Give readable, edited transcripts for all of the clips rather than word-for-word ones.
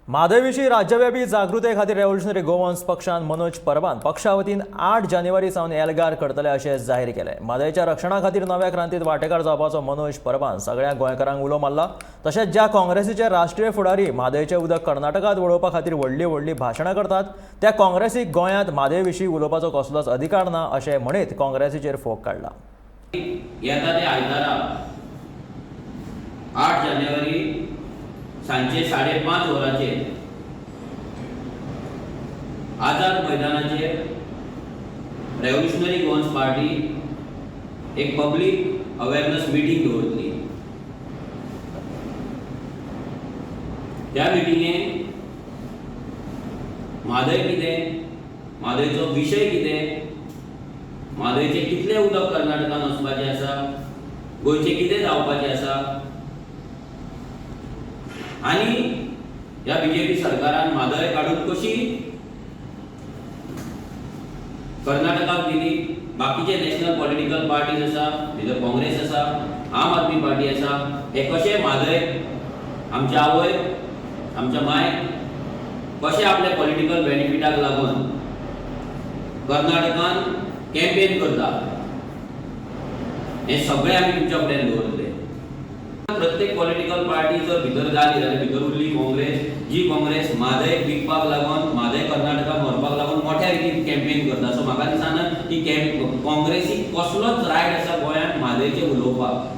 म्हादय राज्यव्यापी जागृताये खातीर revolutionary Goans पक्षान मनोज परबान पक्षा वतीन 8 जानेवारी सावन एल्गार करतले अशें जाहीर केलें. म्हादयच्या रक्षणा खातीर नव्या क्रांतीत वांटेकार जावपाचो मनोज परबान सगळ्या गोंयकारांक उलो मारला. तशेंच ज्या काँग्रेसीचे राष्ट्रीय फुडारी म्हादयचें उदक कर्नाटकात वळोवपा खातीर व्हडलीं व्हडलीं भाशणां करतात, त्या काँग्रेसीक गोंयांत म्हादय विशीं उलोवपाचो कसलोच अधिकार ना अशें म्हणीत काँग्रेसीचेर फोग काडला. येता ते आयतारा, 8 जानेवारी, सांजचे 5:30 वरांचेर आझाद मैदानाचेर रेव्होल्युशनरी गोवन्स पार्टी एक पब्लीक अवेरनस मिटींग दवरतली. त्या मिटिंगेन म्हादय कितें, म्हादयचो विशय कितें, म्हादयचें कितलें उदक कर्नाटकान वचपाचें आसा, गोंयचें कितें जावपाचें आसा आनी ह्या बीजेपी सरकारान म्हादय काडून कशी कर्नाटकाक दिली, बाकीचे नॅशनल पॉलिटिकल पार्टीज आसा, भितर काँग्रेस आसा, आम आदमी पार्टी आसा, हे कशे म्हादय, आमच्या आवय, आमच्या मायक कशे आपल्या पॉलिटिकल बेनिफिटाक लागून कर्नाटकान कॅम्पेन करता, हें सगळें आमी तुमच्या फुड्यान दवरतले. प्रत्येक पॉलिटिकल पार्टी जर भितर जाली जाल्यार भितर उरली काँग्रेस, जी काँग्रेस म्हादय विकपाक लागून, म्हादय कर्नाटकाक व्हरपाक लागून मोठ्या रितीन कॅम्पेन करता. सो म्हाका दिसना की काँग्रेसीक कसलोच रायट आसा गोंयांत म्हादयचेर उलोवपाक.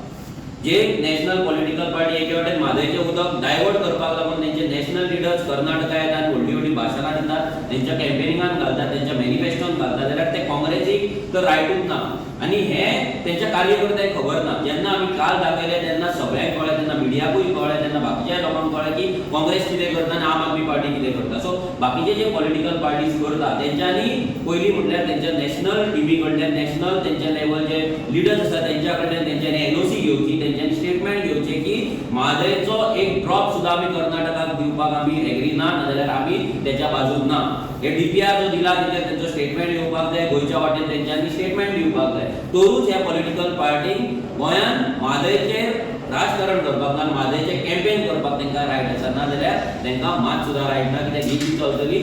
जे नॅशनल पॉलिटिकल पार्टी एके वटेन म्हादयचें उदक डायवर्ट करपाक लागून तेंचे नॅशनल लिडर्स कर्नाटका येतात आनी व्हडलीं व्हडलीं भाशणां दितात, तेंच्या कॅम्पेनिंगान घालतात, तेंच्या मॅनिफेस्टोन घालतात, जाल्यार ते काँग्रेसीक तर रायटूच ना आनी हे तेंच्या कार्यकर्त्यांक खबर ना. जेन्ना आमी काल दाखयलें तेन्ना सगळ्यांक कळ्ळें, तेन्ना मिडियाकूय कळ्ळें, तेन्ना बाकीच्या लोकांक कळ्ळें की काँग्रेस कितें करता आनी आम आदमी पार्टी कितें करता. सो बाकीचे जे पॉलिटिकल पार्टीज करता, तेंच्यांनी पयलीं म्हटल्यार तेंच्या नॅशनल टिमी कडल्यान, नॅशनल तेंच्या लेवल जे लिडर्स आसा तेंच्या कडल्यान तेंच्यांनी एनओसी घेवची, तेंच्यांनी स्टेटमेंट घेवचें की म्हादयचो एक ड्रॉप सुद्दां आमी कर्नाटकाक दिवपाक आमी एग्री ना, नाजाल्यार आमी तेच्या बाजून ना. हे डीपीआर जो दिला तेचेर तेंचो स्टेटमेंट येवपाक जाय. गोंयच्या वाटेन तेंच्यांनी स्टेटमेंट दिवपाक जाय, तरूच ह्या पॉलिटिकल पार्टींक गोंयांत म्हादयचेर राजकारण करपाक ना, म्हादयचें कॅम्पेन करपाक तांकां रायट आसा. ना जाल्यार तांकां मात सुद्दां रायट ना, कित्याक ही जी चलतली